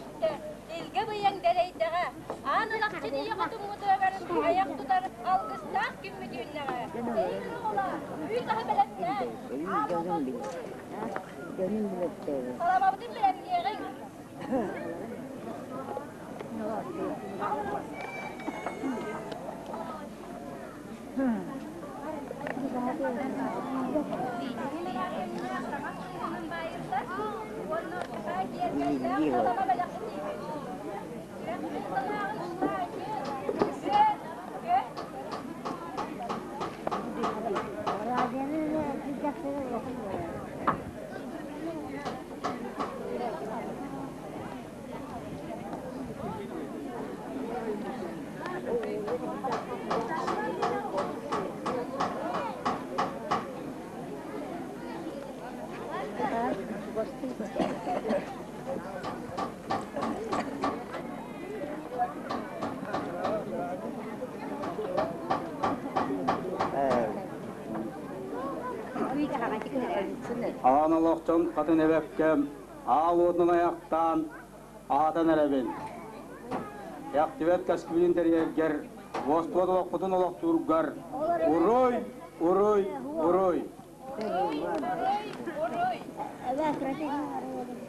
түстэ, илгэ быйаҥ дэлэйдэҕэ, аан Алахчын ийэ хотуммутугар айах тутар алгыстаах күммүт үүннэҕэ. Тэйин оҕолоор, үүт аһы бэлэмнээн, аал саламабытын бэлэмниэҕиҥ. Аан олохтон хатын эбэккэм, аал уотунан айахтаан, аһатан эрэбин. Эхтибэт кэскилин тэрийэргэр, уостубат олохпутун олохтуургар уруй, уруй, уруй!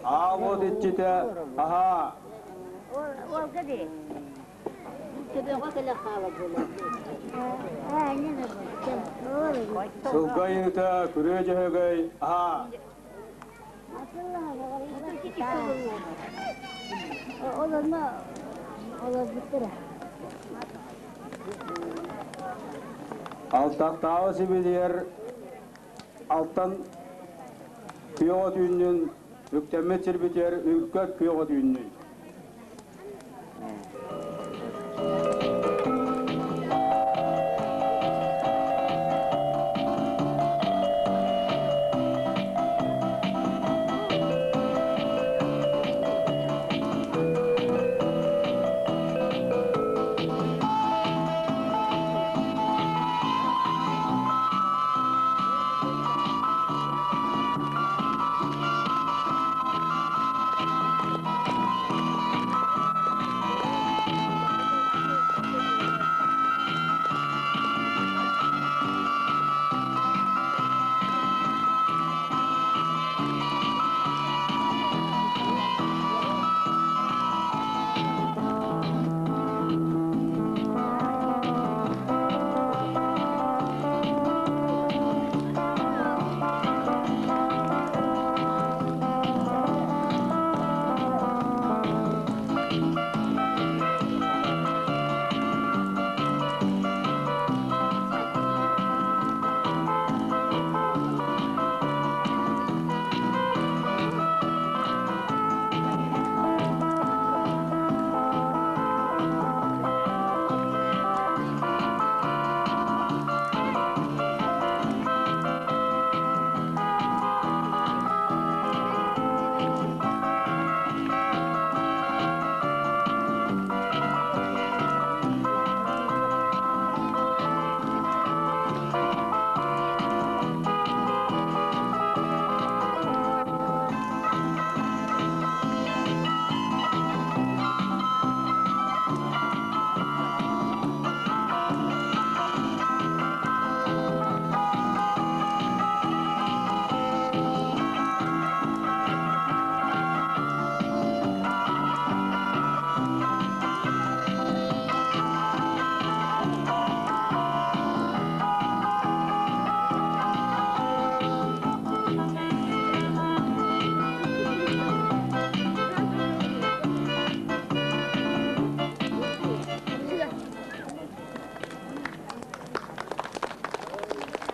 Аал уот иччитэ, аһаа! Сылга ыйыыта күрүө дьөһөгөй, аһаа! Алтахтааҕы сибилиэр алтан күөҕэ түүннүн үктэммит сирбитигэр үлкэ күөҕэ түүннүн.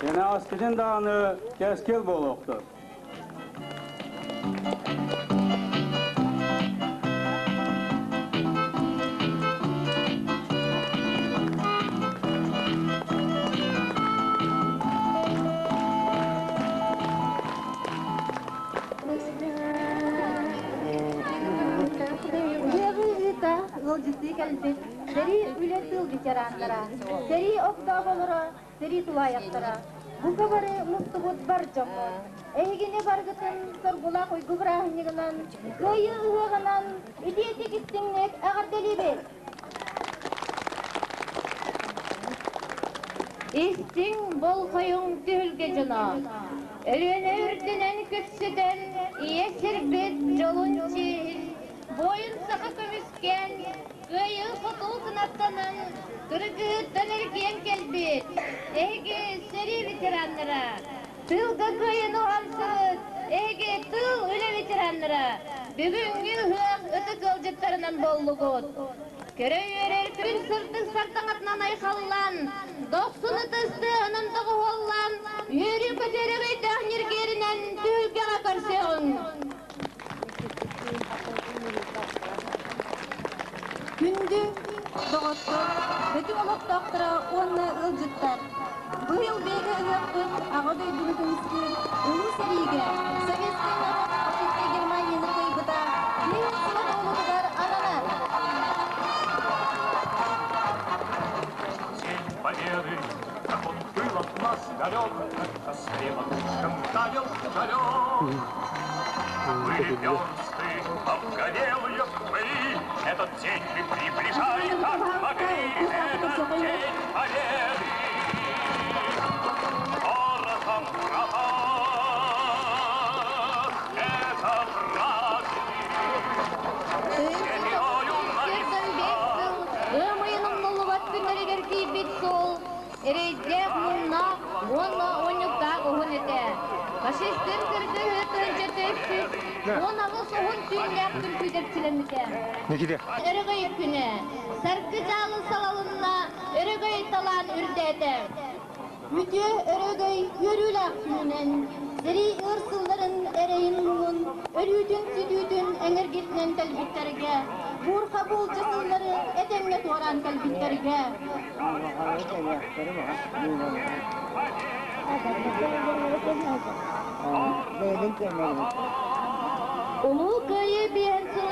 Кэнэҕэскитин даҕаны кэскил буолуохтун. Ыһыаҕы ыалдьыттыы кэлбит сэрии үлэ тыыл ветераннара, сэрии огдооболоро, сэрии тулаайахтара, бука бары мустубут бар дьоммут. Эһигини барыгытын соргулаах уйгу бырааһынньыгынан, Кыайыы ыһыаҕынан итиитик истиҥник эҕэрдэлиибит! Истиҥ болҕойуҥ түһүлгэ дьоно, Өлүөнэ үрдүнэн күпсүтэн, Ийэ сирбит дьолун чиэһин, Буойун саха көмүскээн, Кыайыы-хотуу кынаттанан, кыргыһыттан эргийэн кэлбит, Эһиги сэрии ветераннара, тыылга кыайан уһансыбыт, эһиги тыыл үлэ ветераннара, бүгүҥҥү ыһыах ытык ыалдьыттарынан буоллугут. Көрө үөрэр күн сырдык сардаҥатынан айхаллан, дохсун ытыс тыаһынан доҕуһуоллаан, үөрүү көтүөрү өйдөөх ньиргиэринэн түһүлгэҕэ көрсүөҕүҥ. Күндү доҕоттор, Бөтүҥ олохтоохторо уонна ыалдьыттар! Быйыл биһиги ыһыахпыт Аҕа дойдуну көмүскүүр Улуу сэриигэ советскай норуот фашистскай Германияны кыайбыта биир сыла туолуутугар ананар. День Победы, как он был от нас далек, как в тоске по тучам таял далек. Были версты, обгорелые в пыли, этот день мы приближали, как могли, этот день Победы. Порохом пропах, это праздник. Землею на Сиртэн сыл ыам ыйын умнуллубат күннэригэр киирбит суол эрэйдээх муҥнаах уонна унньуктаах уһун этэ. Фашистын кыргыһыы 1418 уһун түүннээх түмсүүдэпчилэммитэ. Өрөгөй күнэ Саргы дьаалы салалынна, өрөгөй талаан үрдээтэ. Үтүө өрөгөй үөрүүлээх күнүнэн, сэрии ыар сылларын эрэйин-муҥун, өлүүтүн-сүтүүтүн эҥэргитинэн кэлбиттэргэ, буурха буулдьа сыллары этэҥҥэ туораан кэлбиттэргэ, Улуу Кыайыы биэһин сыл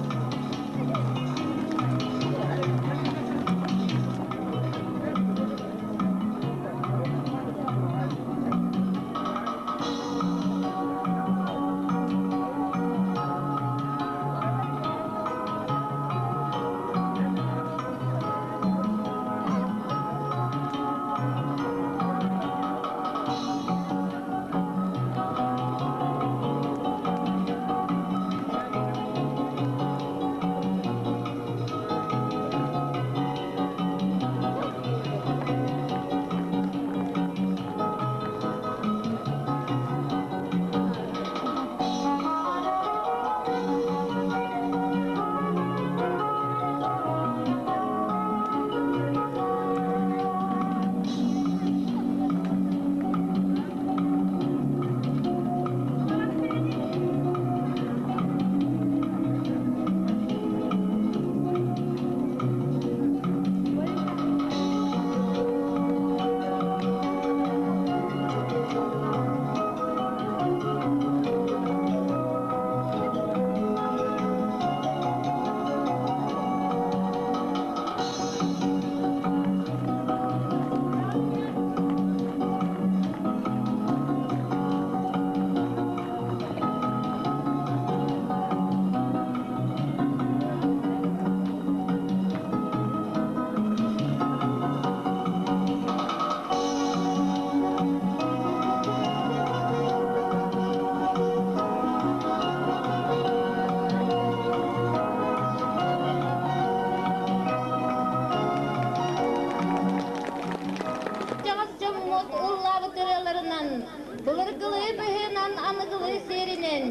Дьаҕас дьоммут ыллаабыт ырыаларынан, былыргылыы быһыынан аныгылыы сиэринэн,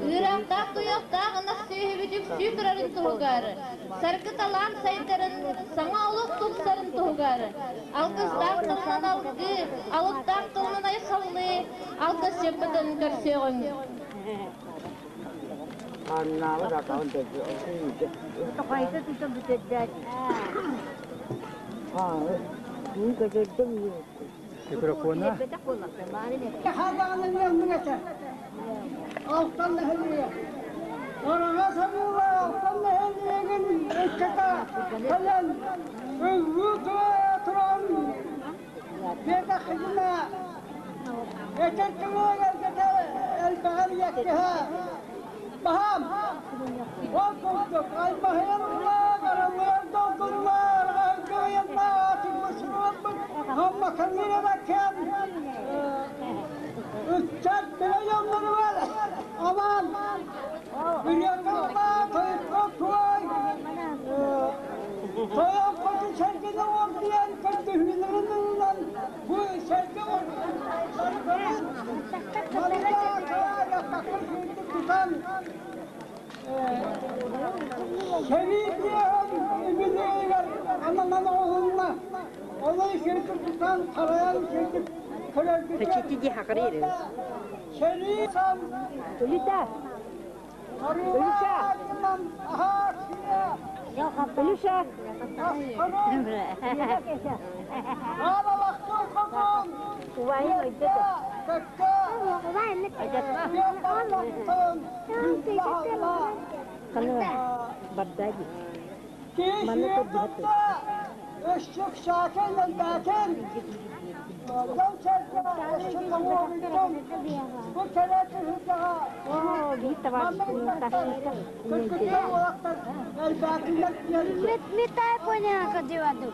ыыраахтаах туйахтаах ынах сүөһүбүт үксүү турарын туһугар, саргы талаан сайдарын, саҥа олох тупсарын туһугар, алгыстаах тылынан алгыы, алыптаах тылынан айхаллыы, алгысчыппытын көрсүөҕүҥ. Микрофона. Алтан нэһилиэгэ. Ороҥа сабыыла Алтан нэһилиэгин ыччата кэлэн ыллыы туран диэтэххитинэ этэр тылыгар элбэҕэр ийэккэһэ баһаам. Ол курдук аймаһыйар араллыар долгуннар аһыгыйаннаах тиммысырыаммыт Амма Камилова кэм ыччат билэ дьонноругар аман Үрүөккэ тойукка туой тойон хоту сэргэни ордуйан көрдөһүүлэрин ылынан бу сэргэ ордуйан тутан сэрии тыаһын үбүлүөйүгэр ананан оҥоһулунна. Олой сирдик тутан харайан сирдик көрөргүтүгэр сэрии сан Улита! Улита! Илюша! Бардаги. Манна көрдүбэт. Өссүк саакын элбээтин, дьон-сэргэ өссө тоҥуоруйдун, бу кэрэ түһүлгэҕэ кыргыттар уолаттар элбээтиннэр диэн Метай поняка деваду.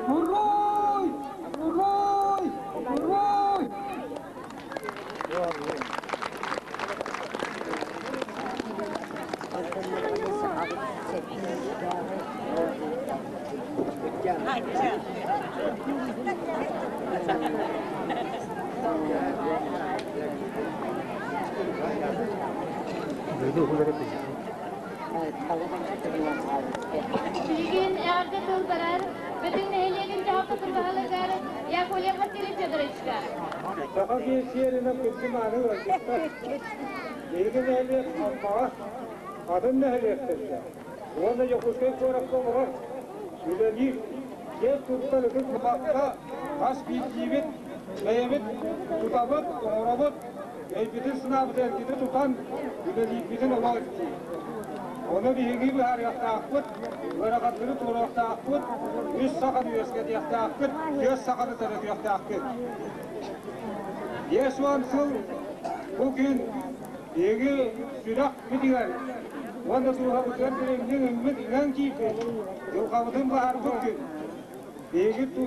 Уруй! Уруй! Уруй! Билигин эҕэрдэ тыл барар Бөтүҥ нэһилиэгин дьаһалтатын баһылыгар Яковлев Василий Федоровичка. Саха киһи сиэринэн күндү мааны ыалдьыттар. Биһиги нэһилиэк Аммаҕа атын нэһилиэктэргэ уонна Дьокуускай куоракка олорор, үлэлиир, киэн туттар ытык махха хас биирдиибит бэйэбит тутабыт, оҥоробут, өйбүтүн-санаабытын эргитэ тутан үлэлиирбитин олох ирдиир. Ону биһиги быһаарыахтаахпыт, ыарахаттары туоруохтаахпыт, үс саханы үөскэтиэхтээхпит, түөрт саханы төрөтүөхтээхпит. 50 сыл бу күн биһиги сүрэхпитигэр уонна дууһабытыгар дириҥник иҥмит иҥэн киирбит, дьылҕабытын баһарбыт күн. Биһиги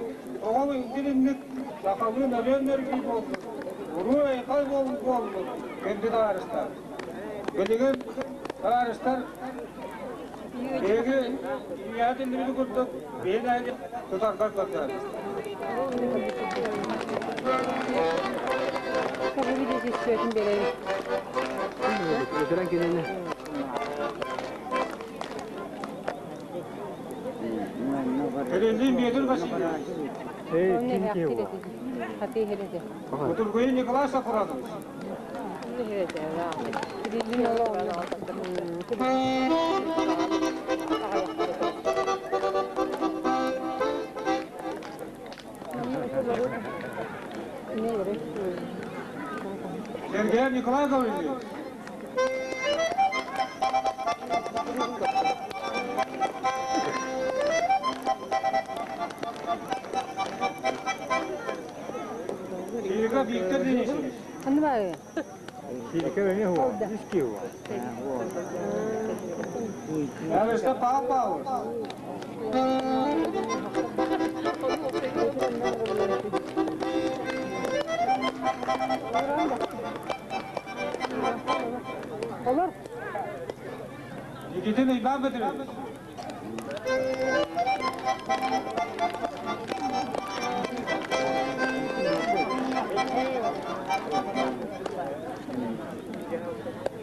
оҕо дириҥник сахалыы нөрүөн-нөргүй буолбут, уруу-айхал буолбут күндү табаарыстар. Билигин табаарыстар биһиги үйэһэ тиллибити курдук биһиги тутаргар көрдөһөбүт. Кириллин Петр Васильевич. Кутургуйун Николай Сафронович. Сергеев Николай Гаврильевич. Сирика Виктор Денисович. Эвеста Павел Павлович. Никитин Иван Петрович.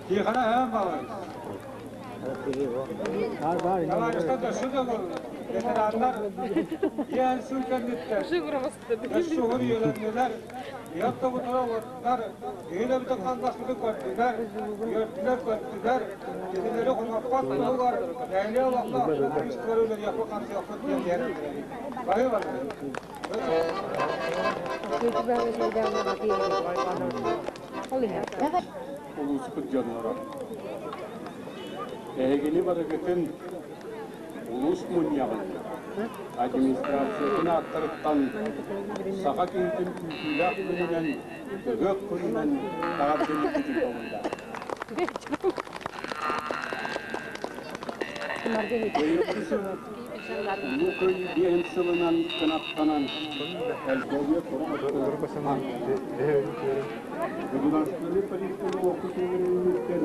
Тихона Иван Павлович. Товарищтар дөссө ветераннар иэн сыл кэнниттэн өссө үөрэннилэр, иһэр олордулар, иһин ханнаспыты көрдүлэр, үөрдүлэр, көттүлэр, кинилэри хомоппот туһугар нэһилиэ олохтоох туристары үлэлиэхпит хамсыахпыт диэн иһэрэллэр. Бары Улууспут дьонноро. Эһигини барыгытын улуус мунньаҕын администрациятын ааттарыттан саха киһитин күүтүүлээх күнүнэн, ыһыах күнүнэн эҕэрдэлииргитин көҥүллээх. Быйылгы сыл Улуу Кыайыы биэһин сылынан кынаттанан элбэҕи Государственный политиканы окутууруннуттэн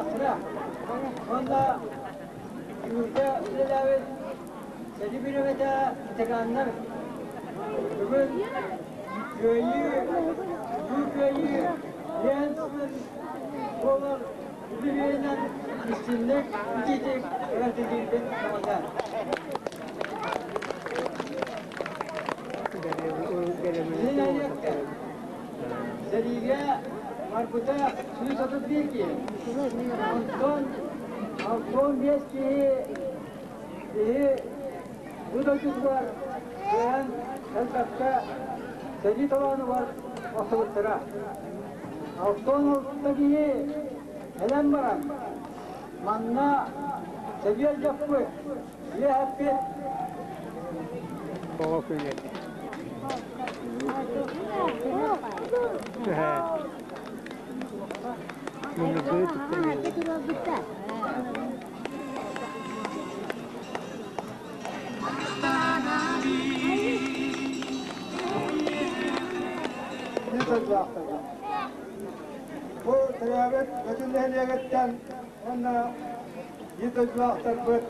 дойдулаахтара уонна тыылга үлэлээбит сэрии бириэмэтэ ветераннар бүгүн Кыайыы, Улуу Кыайыы диэн сылын буолар үбүлүөйүнэн истиҥник, итиитик эҕэрдэлиирбин баҕарабын. Нэһилиэккэ сэриигэ барбыта 131 киһи. Онтон 65 киһи киһи бу дойдутугар кыайан кэлбэккэ сэрии толоонугар охсубуттара. 66 киһи кэлэн баран манна сэбиэл дьоппут, үөһэппит. Оҕо күнү. Бу төрөөбүт Бөтүн нэһилиэгиттэн уонна биир дойдулаахтарбыт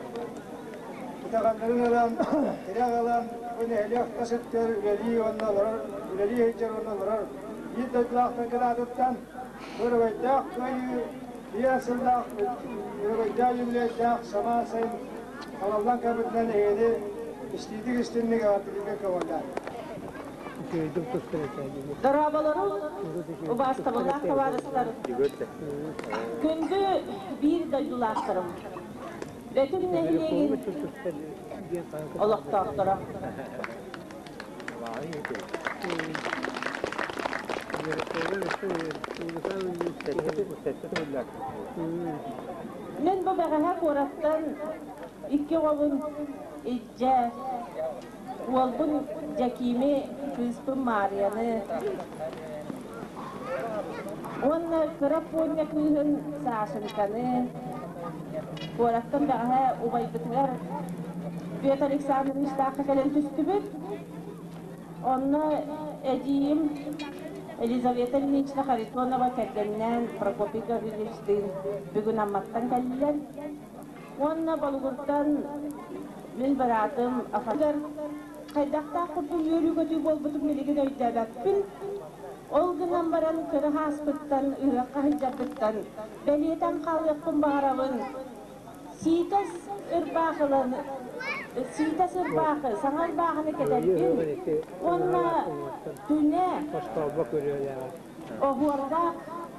итэҕэллэрин ылан, тирэх ылан, бу нэһилиэк тас өттүгэр үлэлии уонна олорор, үлэлии сылдьар уонна олорор биир дойдулаахтаргыт аатыттан Өрөгөйдөөх Кыайыы биэс сыллаах өрөгөйдөөх юбилейдаах самаан сайын хараллан кэлбитинэн эһигини истиитик истинник эҕэрдэлииргэ көҕүлээн. Дорооболору, убаастабыллаах табаарыстар, күндү биир дойдулаахтарым, Бөтүҥ нэһилиэгин олохтоохторо. Мин бу бэҕэһээ куораттан икки оҕобун илдьэ, уолбун Дьэкиими, кыыспын Маарыйаны уонна кыра Пуонньа кыыһын Сашеньканы куораттан бэҕэһээ убайбытыгар Петр Александровичтаахха кэлэн түстүбүт. Онно эдьиийим Елизавета Ильинична Харитонова кэргэнинээн Прокопий Гаврильевичтыын бүгүн Амматтан кэллилэр. Уонна Болугуртан мин быраатым Афанасий хайдахтаах курдук үөрүү-көтүү буолбутун билигин өйдөөбөппүн. Ол гынан баран кыра сааспыттан, ыһыахха сылдьарбыттан бэлиэтээн хаалыахпын баҕарабын. Сиитэс ырбаахылан сиитэс ырбаахы, саҥа ырбаахыны кэтэрбин уонна түнэ оһуордаах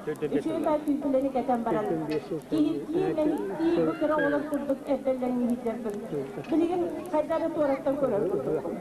үчүгэй баай түүпүлэни кэтэн баран киһиргии, мэниктии бу кыра оҕолор курдук эрдэллэҥниһиирдэрбин билигин хайда эрэ туораттан көрөр курдукпун.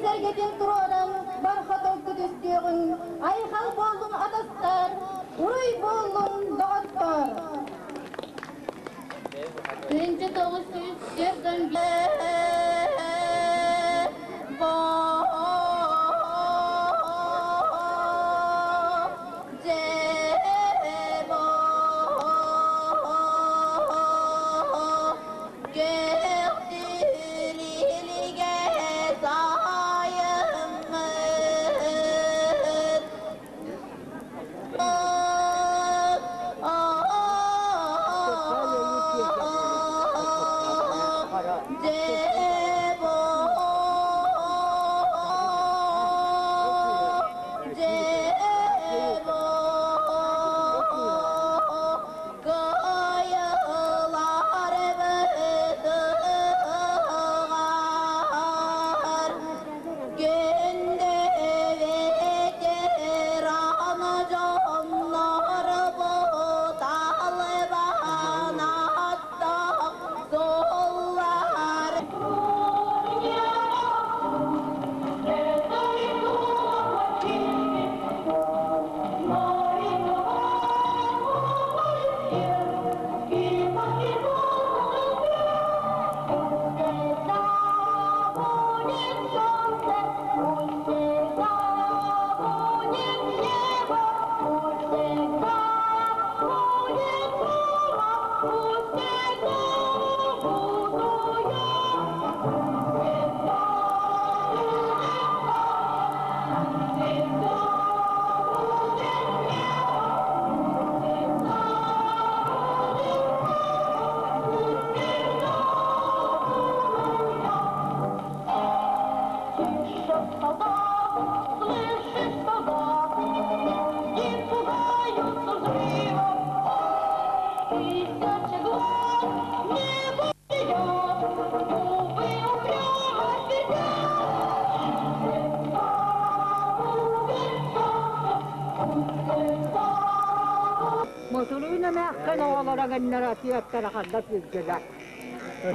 Сэргэтин туруоран барҕа толку түстүөҕүҥ, айхал буоллун атастар, уруй буоллун доҕоттор! 1944 Оҕолор аттара ханна күүргелер.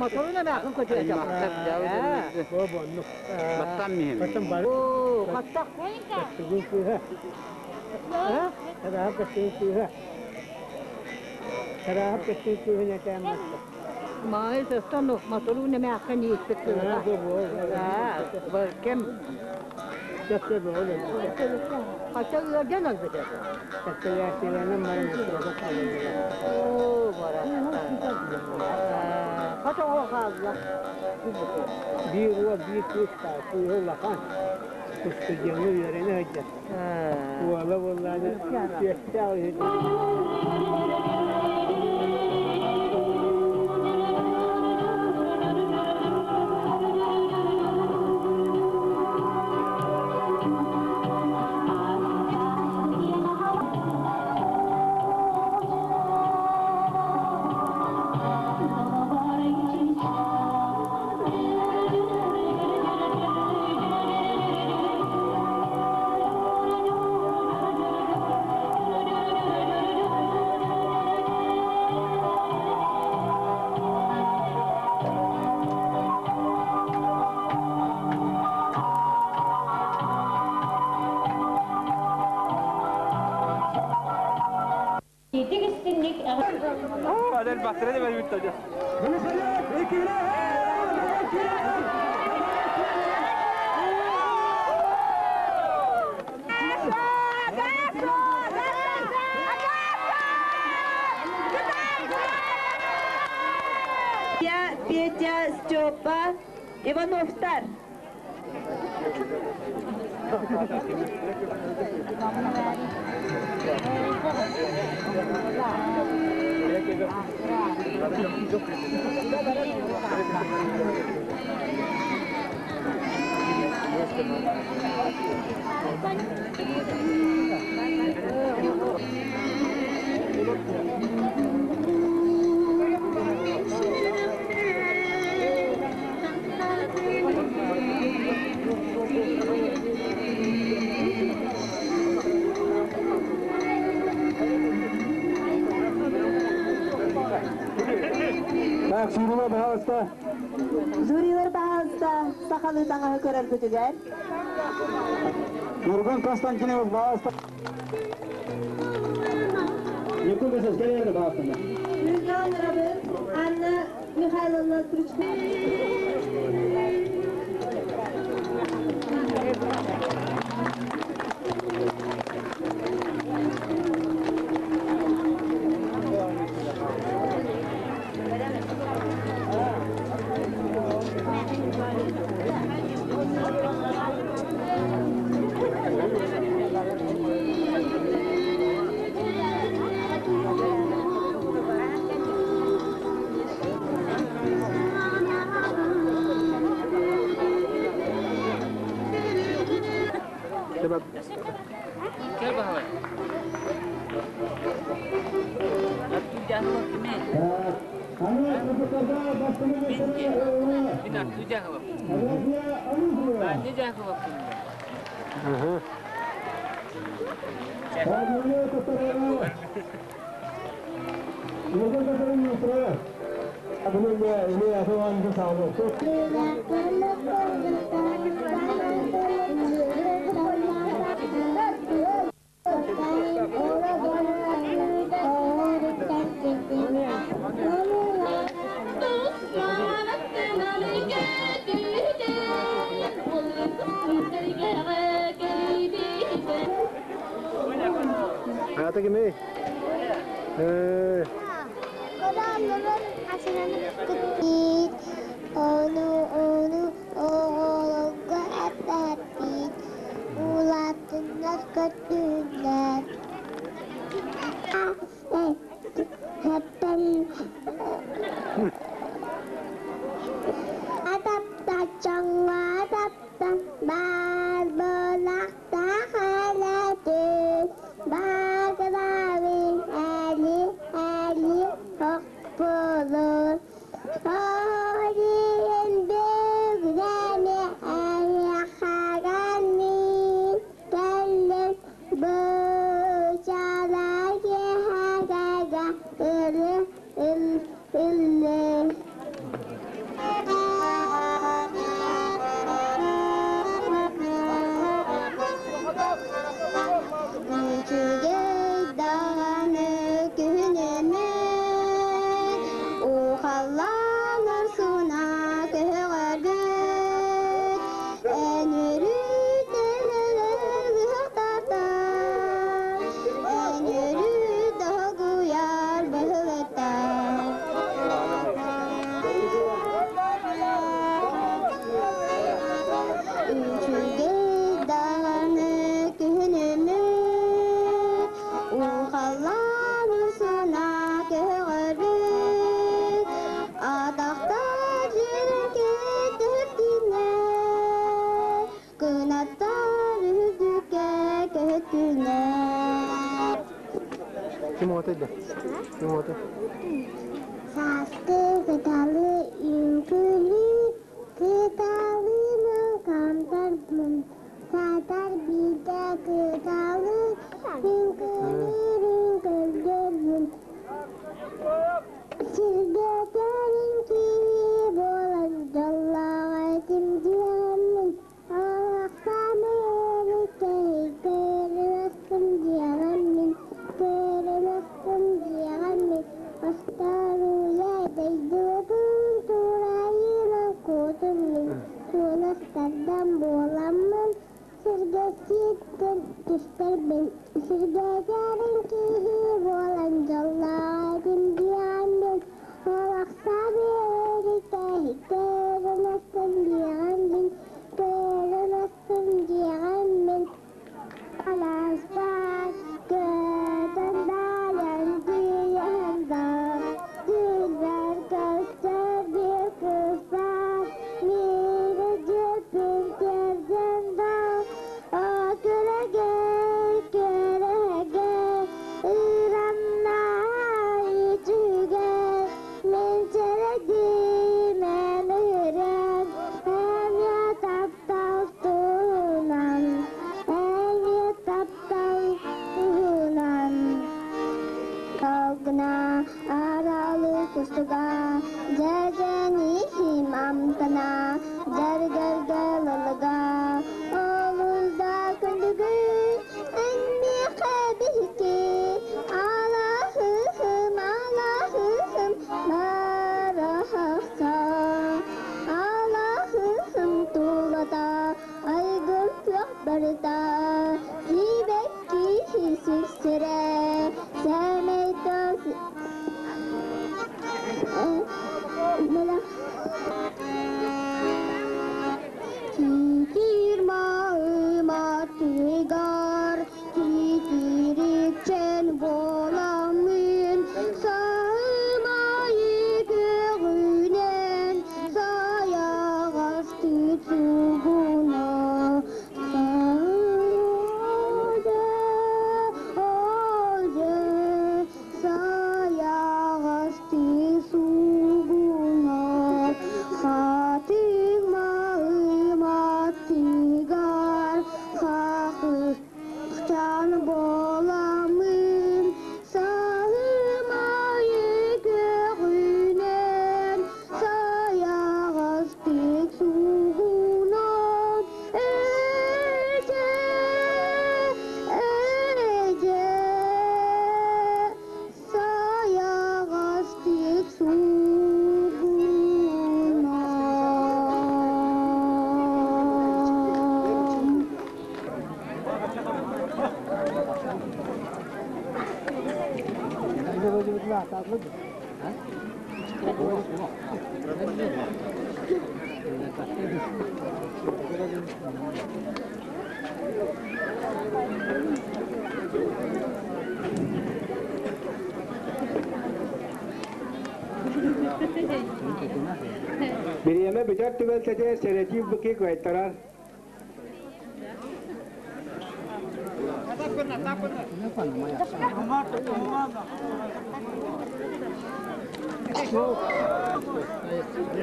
Моторун эмээхин көтүөтэ. Баттан миһин. Оо, хаттах. Маай састан моторун эмээхин ииппит кыыла. Кем Хача ыардан албыта. Оо, бара. Хача оҕо хаалла. Биир уол, биир кыыс кыыһы улахан. Устудьуоҥҥа үөрэнэ сылдьар. Уола буоллаҕына түөртээх үһү. Я, Петя, Степа, Ивановтар. Так, жюрилар баһаалыста. Жюрилар баһаалыста сахалыы таҥаһы көрөргүтүгэр. Нурган Константинов баһаалыста. Якуб Сескелер баһаалыста. Нурган Рабын, Анна Михайловна Стручкова. Ата кими? Ону ону оҕолорго эппэппит, улаатыннар көттүннэр. Атаптаччаҥҥа атаптан баар буолахтаах элэтин, баагыраабын эли эли хоппулун. Ориен бүгүнэми эйэхаганмин, кэллим бычалаги хагага ыры Ким оҕотой да? Ким оҕотой? Сааскы кыталы үҥкүүлүү, кыталыынан хаамтарбын. Саатар биирдэ кыталы үҥкүүлүүрүн көрдөрбүн. Сиргэтэрин киһи буолан дьоллоох этим диэммин, Алахсаан эриккэй көрүнэстим диэҕэммин, көрүнэстим диэҕэммин, Остуоруйа дойдубутун туурайынан куотум мин, куонастардан буоламмын, сиргэ ситтэн түстэрбин, сиргэтэрин киһи буолан дьоллоох этим диэҕэммин, Алахсаан эриккэй көрүнэстим диэҕэммин, Көрөн дьиэҕэммин алааспар көтөн дайан тиийэн бар Дьүлбэр көстөр биир кыыс баар Миигин дьүппүн тиэрдэн бар О күлэгэй күлэгэй Ырамнаай үчүгэй Мин сэрэдим эн үрэн Эмиэ таптал туһунан, эмиэ таптал туһунан. Долгуна аралы кустуга, дьэдьэн амтана, дьэргэргэ лылыга, олус да күндүгүн, эн миэхэ биһикки, алаһыһым, алаһыһым, барахсан. Алаһыһым тулата айгыр күөх барыта, сибэкки сирсирэ, сэмэй тас Киитир маыматыгар киитирикчэн буоламмын саымайы көҕүнэн сайаҕастык сугуна сайаҕастыы суугуна хатыҥ маыматыгар хахыхчан буоламмын саһымайы көҕүнэн сайаҕастык суугунан эдьэ эдьэ сайаҕастык суугунан. Бириэмэ бүтэр түбэлтэтигэр сэрэтии быки кыайтарар.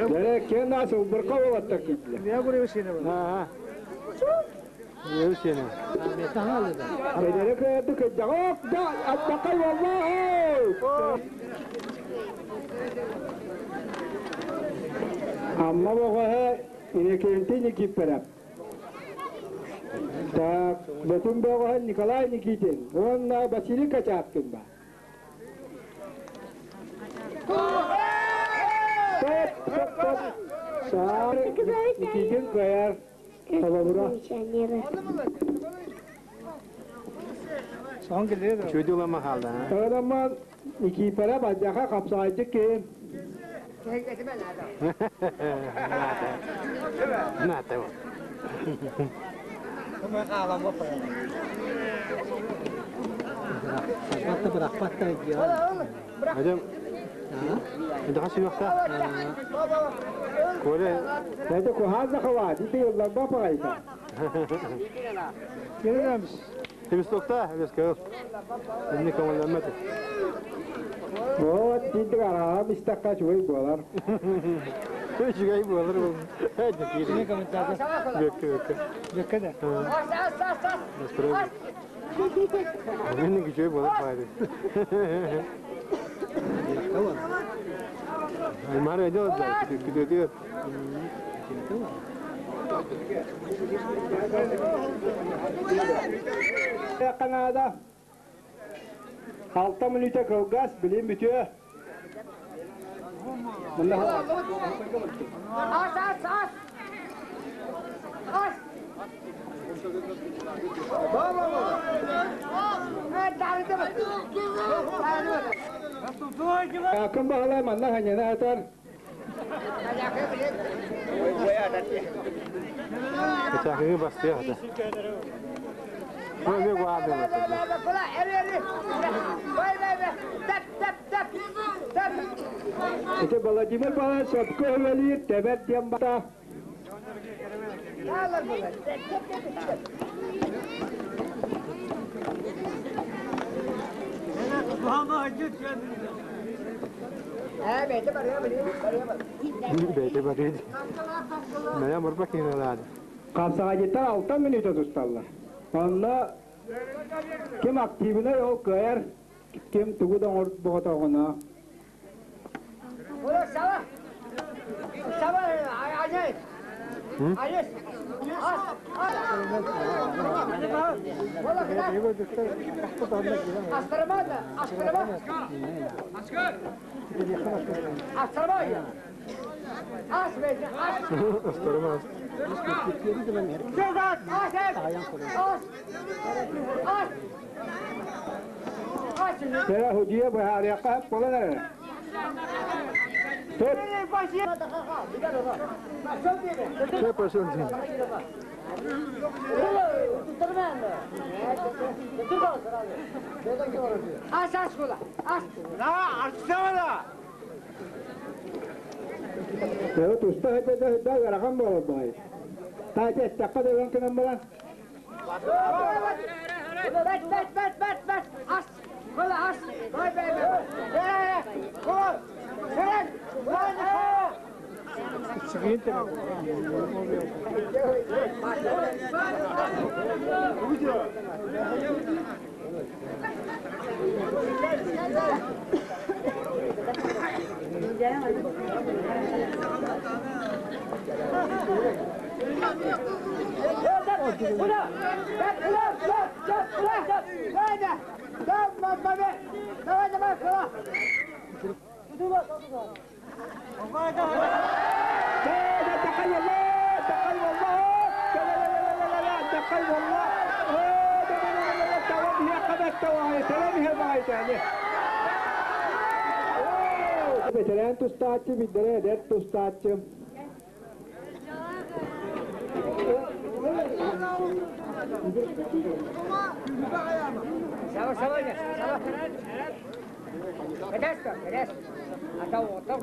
Дere кен асыл бырка болаттар китле. Bedere kıyardı kıyacak. Hop da attakay vallahi. Amma boğaha Иннокентий Никифоров. Так, Бөтүн бөҕөһө Николай Никитин уонна Василий Качаткин ба. Стоп, стоп, стоп. Саар Никитин кыайар. Холобура. Чудилама халда. Ыраман Никифоров адьаха хапсаайдык киһи. Наата. Hocam, daha suyuqta. Коля, Это кухаза хават, ити yıllar bapayta. Келеміз. Свистокта, өскө. Инни көңүллэммэт. Вот, тиндик араға бистаққа чугай болар. Үчүгэй буолар бу. Бөккө бөккө. Бөккө да. Менин күчөй болар байды. Аймар өйдө да, күтөтү. Канада. Алта мүнүүтэ кылгас, билим бүтүө. Ас, ас, ас! Ас! Акын бағалай манна ханьяна атар. Чакыгы бастыya хата. Бу гуады. Ити Владимир Павлович сөпкө хөвелир, тебет диэн бата. Бейте барид. Мая мурба кинелады. Қапсағайдеттар 6 минута тусталлар. Онна ким активіне ол кыйар, ким тугудан орт боғатағына. Астармас. Тера худия бахарияқа болан Топ. Че пошел? Ас, ас, кула. Ас. Тера туста хәтә хәтә гарахан болар бай. Та тәкка дәвән кенән балан. Бәт, бәт, бәт, бәт, бәт. Ас. Кула, ас. Бай, бай, бай. Кула. Сирен. تقي الله تقي والله لا لا لا لا لا لا تقي والله لا لا لا لا توجه قبت توعي سلامها معي تاني Veterän tustaachi biddere der tustaachi. Сава, сава, сава. Кадеска, кадеска. Атау, атау.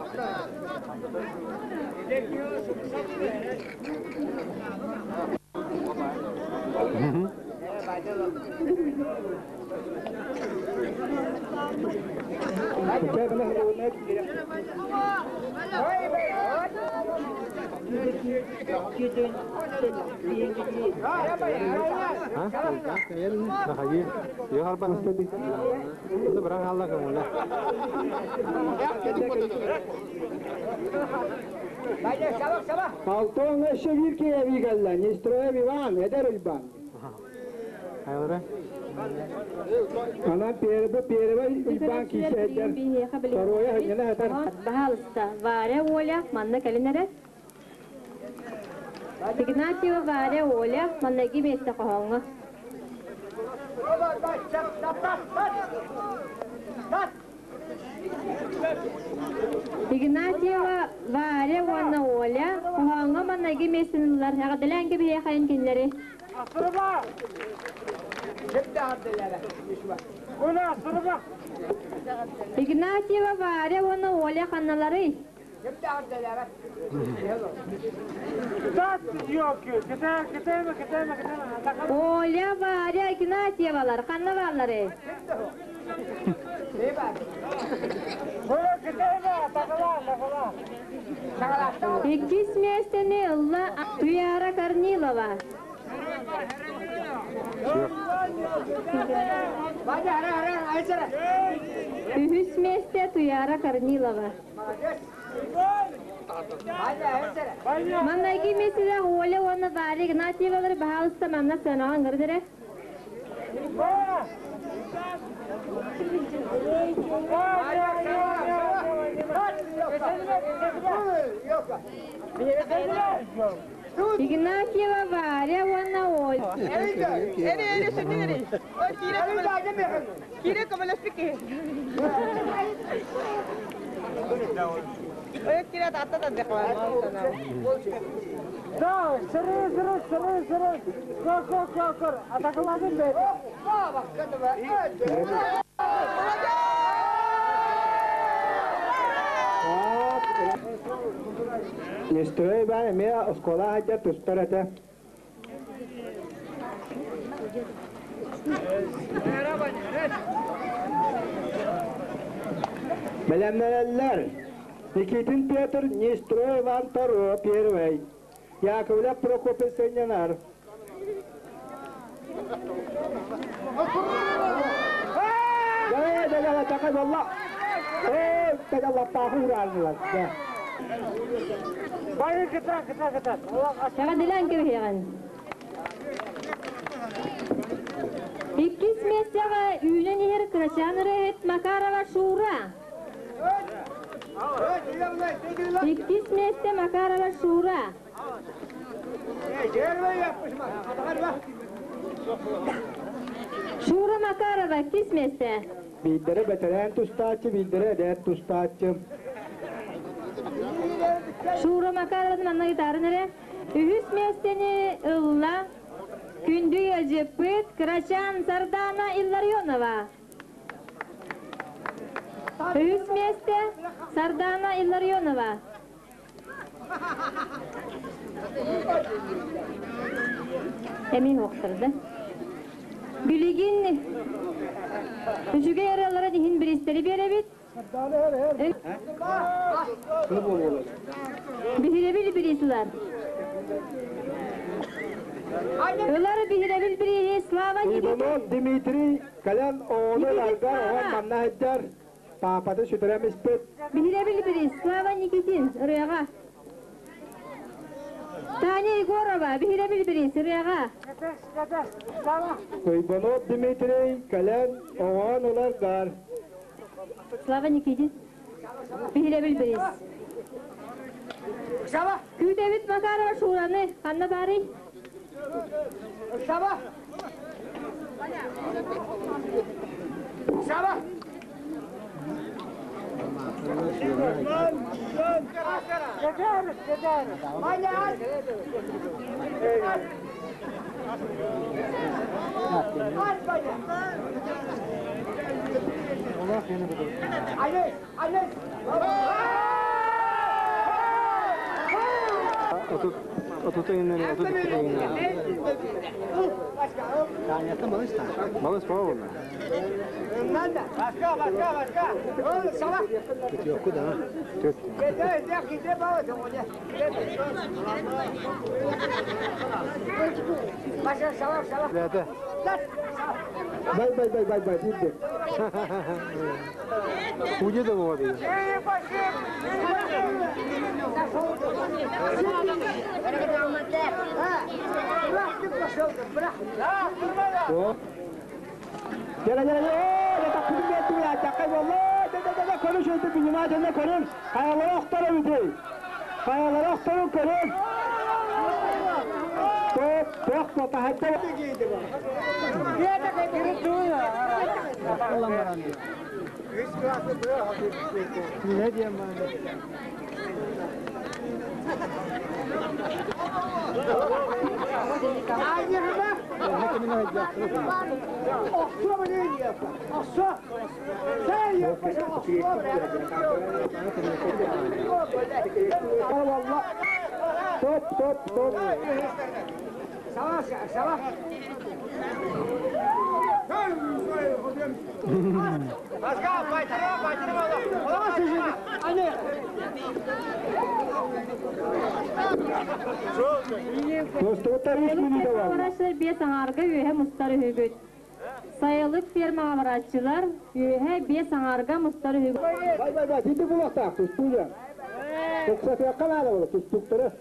Нахаги. Я харбан. Это брак алла кому Алтон өшө бир кеби галла, Нестроев Иван, эдер Уйбан. Айылра. Ана перебе перебе Уйбан кисе эдер. Второе ханьяна хатар. Баһалыста Варя Оля, манна кэлинэрэ. Игнатьева Варя Оля, маннаги месте хоһоҥҥо. Игнатьева Варя уонна Оля, хоһоҥҥо маннаги местинылар, эҕэрдэлээн кэбиһиэхэйин кинилэри. Игнатьева Варя уонна Оля ханналарый? Оля, Варя, Игнатьевалар, ханна бааллары? Иккис миэстэни ылла Туяра Корнилова. Үһүс миэстэ Туяра Корнилова. Маннайгы миэстэлээх Оля уонна Варя Игнатьевалары баһаалыста манна сыанаҕа ыҥырын эрэ. Игнатьева Варя уонна Оля. Кире көмөлөспүт киһи. Ой, кире атта да Да, сыры, сыры, сыры, сыры. Кор, кор, кор, кор. Атакаладын бе. Нестрой бар эмиэ оскуола сылдьар тустар этэ. Бэлэмнэнэллэр. Никитин Петр, Нестрой Иван Торо первый. Яковлев Прокопий сынньанар. Да, да, да, такай болла. Эй, тогда лаппаху ураллар. Да. Бары кыта, кыта, кыта. Эҕэрдэлээн кэбиһиэҕин. Иккис миэстэҕэ үүнэн иһэр кырачаан ырыаһыт Макарова Шура. Иккис миэстэ Макарова Шура. Шура Макарова иккис миэстэ. Биирдэрэ бэтэрээн тустааччы, биирдэрэ эдэр тустааччы. Шура Макарованы манна ыытаарын эрэ. Үһүс миэстэни ылла күндү ыалдьыппыт Кырачаан Сардана Илларионова. Үһүс миэстэ Сардана Илларионова. Эмиэ уохтарда. Билигин үчүгэй ырыаларын иһин бириистэри биэрэбит. Биһирэбил бириис ылар. Ылар биһирэбил бирииһи Слава Иванов Дмитрий кэлэн оҕону ыларга оҕон манна сылдьар. Паапатын сүтэрэн испит. Биһирэбил бириис Слава Никитин ырыаҕа. Таня Егорова биһирэбил бириис ырыаҕа. Иванов Дмитрий кэлэн оҕоон ыларгар. Слава Никитин. Биһирэбил бириис. Күүтэбит Макарова Шураны. Ханна баарый? Саба! Саба! 30 32 ыйынан. Малыс по-моему. Ләді. Бай бай бай бай бай дейді. Уйда да болады. Gel gel gel. Takım ettim ya. Takay vallahi. De de de konuş öldü внимательно көрün. Kayalara oktarım idi. Kayalara oktarım көрün. Top top top hatta. Ne diyeyim ben? Стоп, стоп, стоп. Тостугуттар үс мүнүүтэ бар. Барааччылар биэс аҥаарга үөһэ мустар үһүгүт. Сайылык фермаҕа барааччылар үөһэ биэс аҥаарга мустар үһүгүт. Бай, бай, бай, тиити булуохтаах тустууга. Туксатыахха наада була тустуктары.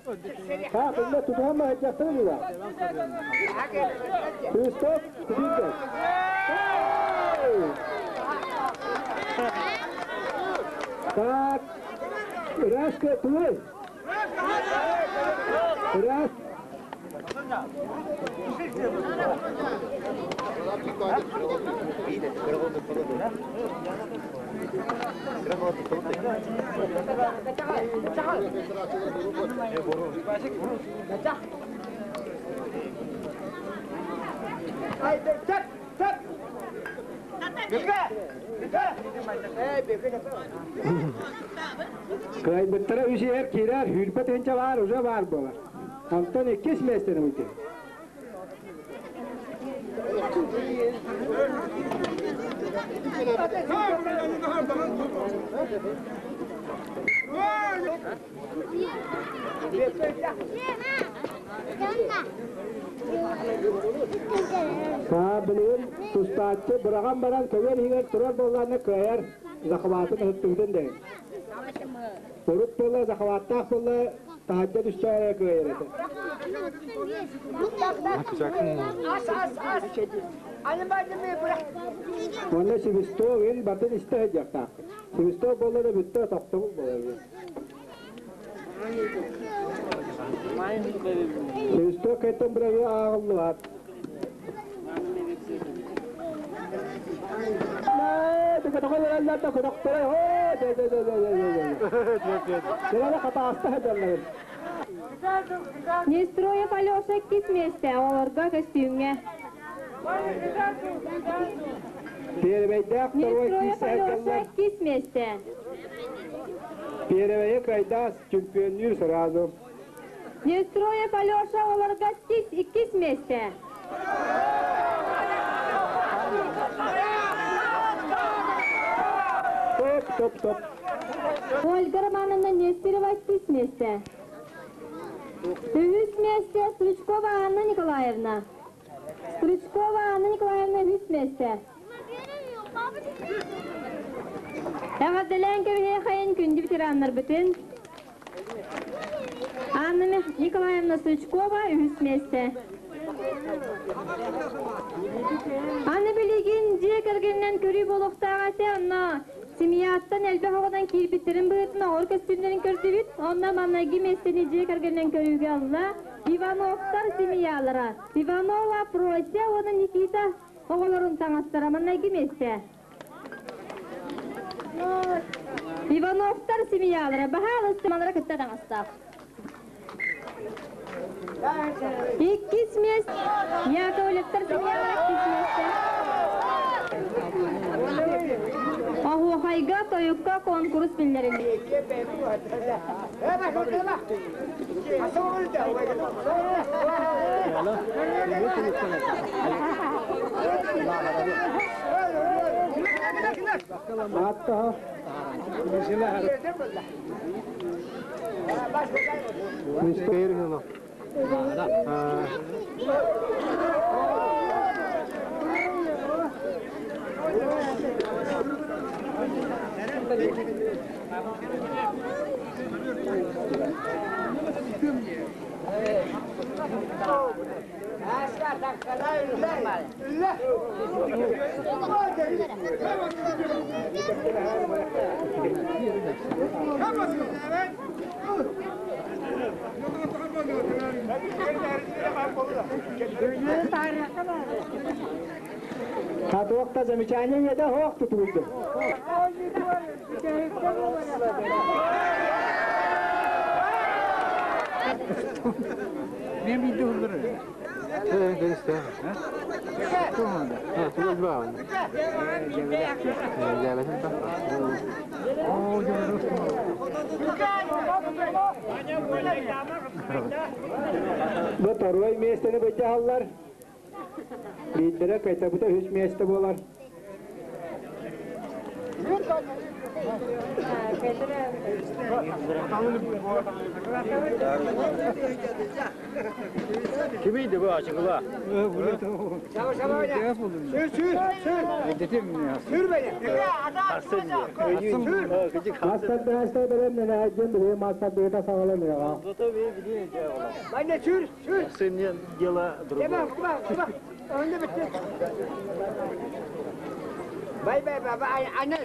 Ха, кында тутуһан баһыйдахтара була. Свисток, тиити. Так, Раска, твой. Раз. Кыайбыттара үс иһэр киирэр, хүрбэ тыһынча баар, уже баар буолар. Онтон иккис миэстэни уйдун. Билигин тустааччы быраҕан баран көбүөр иһигэр турар буоллаҕына кыайар, захватын ыһыктыбытын дэгин. Урут буолла захваттаах буолла таһырдьа түстэ эрэ кыайар этэ. Уонна свисток ин батын истэ сылдьыахтаах. Свисток буолла да бүттэ тохтобул буолар. Свисток кайтан быраҕыы ааҕыллыбат. Нестроев Алеша иккис миэстэ, оҕолорго көстүүмҥэ. Первэйдээх второй Нестроев Алеша иккис миэстэ. Первэйи кайдаас чемпионнүүр сразу. Нестроев Алеша оҕолорго иккис миэстэ. Стоп, стоп, стоп. Ольга Романовна Нестерова иккис миэстэ. Үһүс миэстэ Стручкова Анна Николаевна. Стручкова Анна Николаевна үһүс миэстэ. Эҕэрдэлээн кэбиһиэхэйин күндү ветераннарбытын. Анна Николаевна Стручкова үһүс миэстэ. Аны билигин дьиэ кэргэнинэн көрүү буолуохтаах этэ, онно семьяттан элбэх оҕонон киирбиттэрин быһыытынан оҕолор көстүүмнэрин көрдүбүт. Онно маҥнайгы миэстэни дьиэ кэргэнинэн көрүүгэ ылла Ивановтар семьялара. Иванова Прося уонна Никита оҕолорун таҥастара маҥнайгы миэстэ. Ивановтар семьялара баһаалыста малара кытта таҥастаах. Иккис миэстэ Яковлевтар семьялара иккис миэстэ. Оһуохайга, тойукка конкурс биллэрилли. Hatta Хатуақта замечание еде хоқ тұтуйды. Бу торуой миэстэни былдьаһаллар. Биирдэрэ кайтабыта үс миэстэ буолар. Kimiydi bu açıkla? Sür sür sür. Sür beni. Master бэһэстэй бэлэмнэнэ диэн биһиги мастер быыта саҕаланыаҕа. Anne sür sür. Сын дело другое. Tamam tamam tamam. Önde bitti. Bay bay baba anne.